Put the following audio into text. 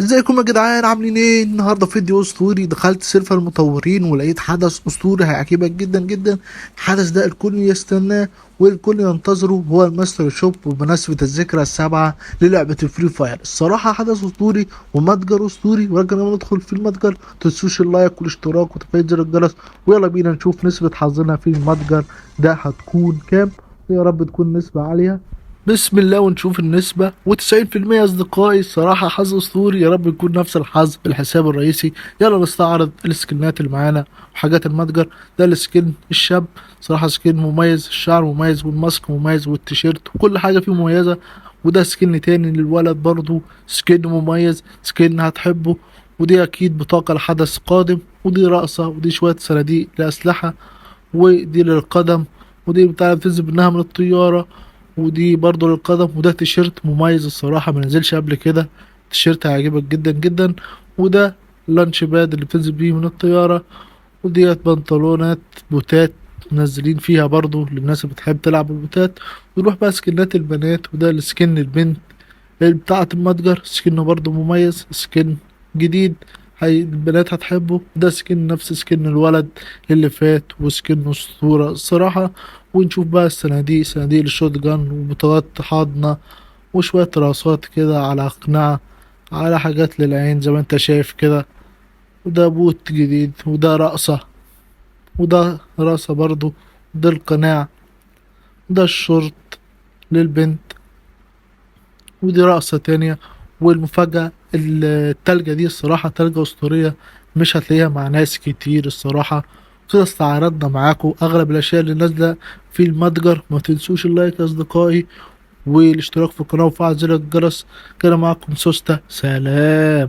ازيكم يا جدعان؟ عاملين ايه؟ النهارده فيديو اسطوري. دخلت server المطورين ولقيت حدث اسطوري هيعجبك جدا جدا. الحدث ده الكل يستناه والكل ينتظره، هو ال mystery shop وبمناسبة الذكرى السابعة للعبة ال Free Fire. الصراحة حدث اسطوري ومتجر اسطوري، ولكن لما ندخل في المتجر متنسوش ال like والاشتراك وتفعيل زر الجرس، ويلا بينا نشوف نسبة حظنا في المتجر ده هتكون كام. يا رب تكون نسبة عالية. بسم الله، ونشوف النسبة و90% أصدقائي. الصراحة حظ أسطوري، يا رب يكون نفس الحظ بالحساب الرئيسي. يلا نستعرض السكنات اللي معانا وحاجات المتجر. ده ال skin الشاب، صراحة skin مميز، الشعر مميز وال mask مميز والتيشيرت وكل حاجة فيه مميزة. وده skin تاني للولد برضو، skin مميز، skin هتحبه. ودي أكيد بطاقة لحدث قادم. ودي رقصة، ودي شوية صناديق لأسلحة، ودي للقدم، ودي بتاع بتنزل منها من الطيارة، ودي برضو للقدم. وده تيشيرت مميز الصراحة، ما نزلش قبل كده، تيشيرت هيعجبك جدا جدا. وده launch pad اللي بتنزل بيه من الطيارة. وديت بنطلونات بوتات منزلين فيها برضو للناس اللي بتحب تلعب بالبوتات. ونروح بقى سكنات البنات، وده ال skin البنت بتاعة المتجر، skin برضو مميز، skin جديد هي البنات هتحبه. ده skin نفس skin الولد اللي فات، و skin اسطورة الصراحة. ونشوف بقى الصناديق، صناديق ال shotgun وبطاقات حاضنة وشوية راسات كده على أقنعة على حاجات للعين زي ما انت شايف كده. وده بوت جديد، وده رقصة، وده رقصة برضو، ده القناع، ده الشورت للبنت، ودي رقصة تانية. والمفاجأة التلجة دي، الصراحة تلجة أسطورية مش هتلاقيها مع ناس كتير الصراحة. كده استعرضنا معاكم أغلب الأشياء اللي نازلة في المتجر. ما تنسوش ال like يا أصدقائي والاشتراك في القناة وفعل زر الجرس. كده معاكم سوستا، سلام.